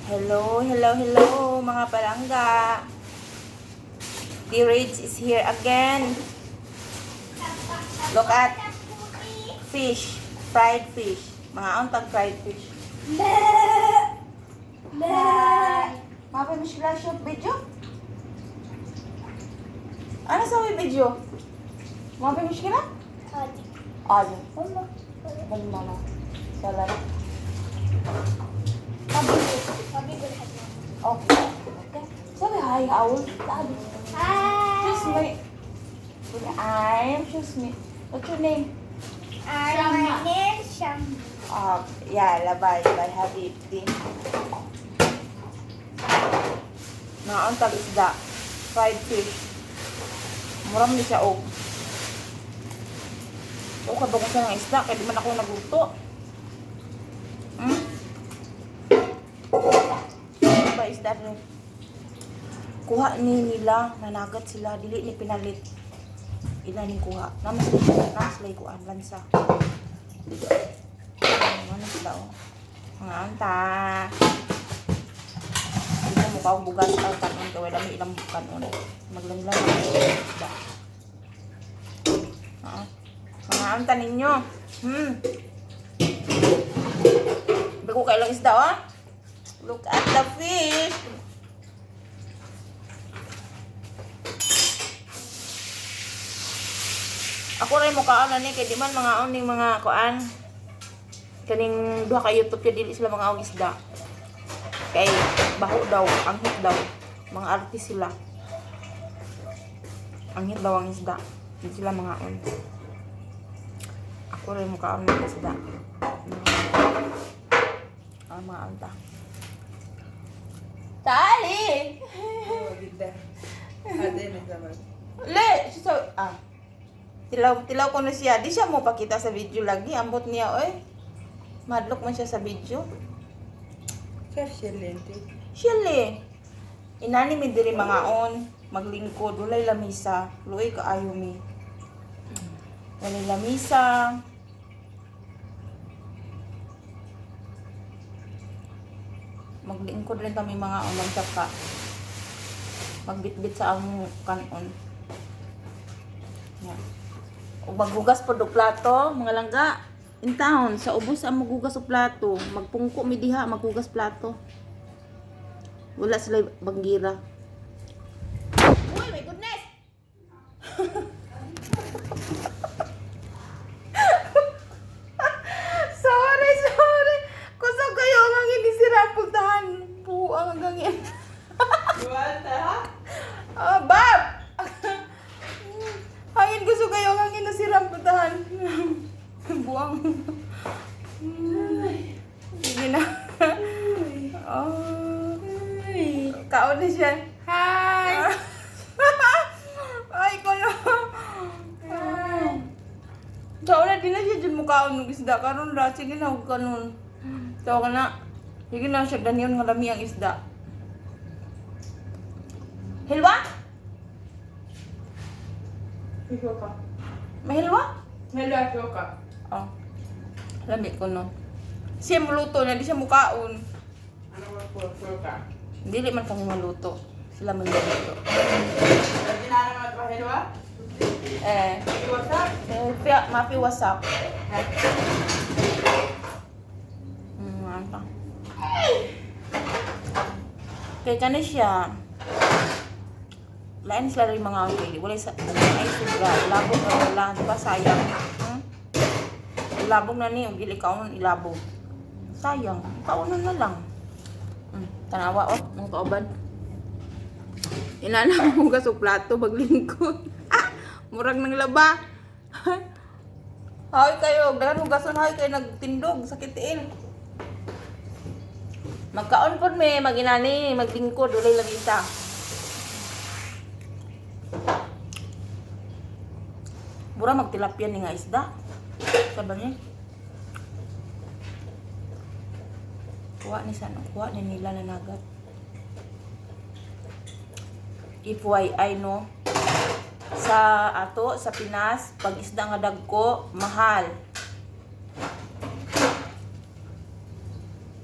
Hello, hello, hello, mga palangga. The Rage is here again. Look at fish, fried fish. Mga untag fried fish. Hi. ما في مشكلة شوف فيديو؟ أنا أسوي فيديو. ما في مشكلة؟ عادي. عادي. والله. بالماما. سلام. ما بيقول ما بيقول حد. Okay. Okay. سوي hi أول. تعالي. Hi. شو اسمي؟ قولي I'm شو اسمي؟ What's your name? My name Sham. يلا bye bye حبيبتي. Mga untag isda. Fried fish. Muram ni siya og. O kabang sa ng isda kay di man ako nagluto. Ano ba isda ni? Kuha ni nila, nanagat sila, dili ni pinalit. Ila ning kuha. Namas sila kuan lansa. Ano sila oh. Mga anta. Dito mo kaong bugas ang kanon kay wala may ilang kanon. Maglamlam ang isda. Oo. Mga anta ninyo. Biko kay lang isda oh. Look at the fish. Ako rin mukhaan na ni kay di man mga ning mga kuan. Kaning duha ka YouTube kay dili sila mga og isda. Kay baho daw, anghit daw. Mga artist sila. Anghit daw ang isda. Di sila mga on. Ako rin mukhaan ng isda. Ang mga anta. Tali! Le, siya ah. Tilaw, tilaw ko na siya. Di siya mo pakita sa video lagi. Ambot niya, oy. Madlok man siya sa video. كيف شلي انت؟ Siyali. Inani mi diri mga on, maglingkod, walay lamisa. Luoy kaayo mi. Walay lamisa. Maglingkod rin kami mga on, magtsaka. Magbitbit sa among kanon. Yeah. Ug maghugas pod og plato, mga langga. In town, sa ubos ang maghugas og plato. Magpungko mi diha, maghugas plato. Wala sila banggira. Uy, my goodness! Sorry, sorry. Kusog kayo ang hangin ni sira ang pultahan. Buang ang hangin. Ah, Bob! Hangin gusto kayo ang hangin na sira ang pultahan. Buang. Sige na. Oh. Kaon na siya. Hi. Ay, kuno. Sa una, di na siya dyan mukhaon ng isda. Karon ra, sige na, huwag kanon. Tawa ka na. Sige na siya, daniyon nga lami ang isda. Hilwa? في شوكة. Mahilwa? هلا شوكة. Oh. Lami ko no. Siya muluto na, di siya mukaon. انا بقول شوكة. Dili man kami maluto. Sila man maluto. بدينا انا ما تروح حلوة؟ Eh, في وسط؟ eh, mafi WhatsApp. Ano pa? Kay kani siya. Lain sila rin mga okay. Wala sa ay sobra. Labog na wala. Di ba sayang? Hmm? Ilabog na ni. Ug dili kaunon ilabog. Sayang. Kaunon na lang. Tanawa oh. Mga kauban. Inana mo hugas og plato maglingkod. Ah! Murag nang laba. Hay kayo, daghan hugason hay kayo nagtindog sakit tiil. Magkaon pod me, maginani, maglingkod walay lamisa. Mura magtilapia ni nga isda. Sabi niya. Kuha ni sa kuha ni nila na nagat. FYI no, sa ato sa Pinas, pag isda nga dagko, mahal.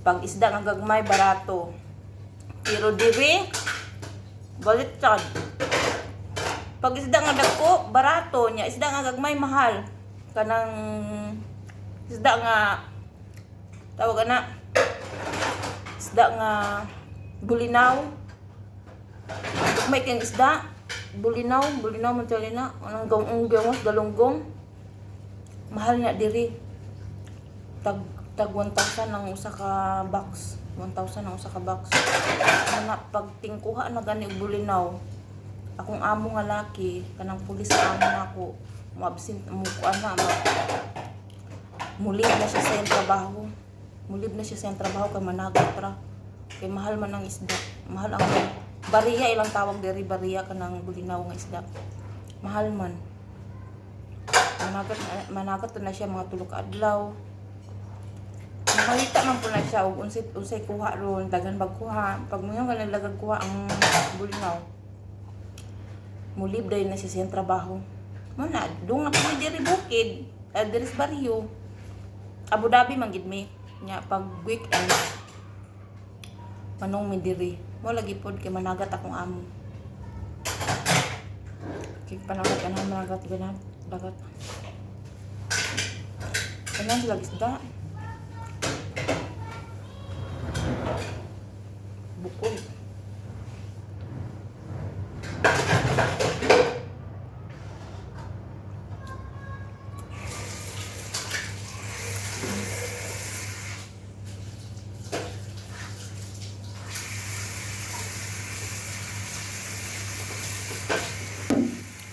Pag isda nga gagmay, barato. Pero diri baliktad. Pag isda nga dagko, barato nya. Isda nga gagmay, mahal. Kanang isda nga tawag ana, isda nga bulinaw. Gagmay kayong isda. Bulinaw, bulinaw man tali na. Anong gong gongos, galunggong. Mahal na diri. Tag tag 1,000 ang usa ka box. 1,000 ang usa ka box. Ano na pag tingkuha na gani og bulinaw. Akong amo nga laki, kanang pulis sa amo nako, mo-absent mo kuan na mulib na siya sa iyang trabaho. Mulib na siya sa iyang trabaho kay managat ra. Kay mahal man ang isda. Mahal ang bariya, ilang tawag diri bariya, kanang bulinaw nga isda. Mahal man. Managat managat na siya mga 3 ka adlaw. Nakalita man po na siya og unsay unsay kuha ron, daghan bag kuha. Pag moingon ka naglag kuha ang bulinaw, mulib dayon na siya sa iyang trabaho. Mo na, dung na po diri bukid, diri sa baryo. Abu Dhabi man gid mi. Nya pag weekend manong mi diri. Mo lagi pod kay managat akong amo. Kay panagat ana, managat ganat dagat. Kanan sila isda. Bukog.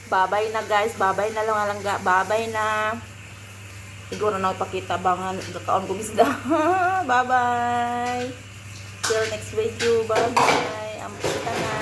Babay na, guys. Babay na lang, alangga. Babay na. Siguro na ipakita ba nga kakaon ko isda. Bye-bye. Till next video. Bye-bye. Ang tanan.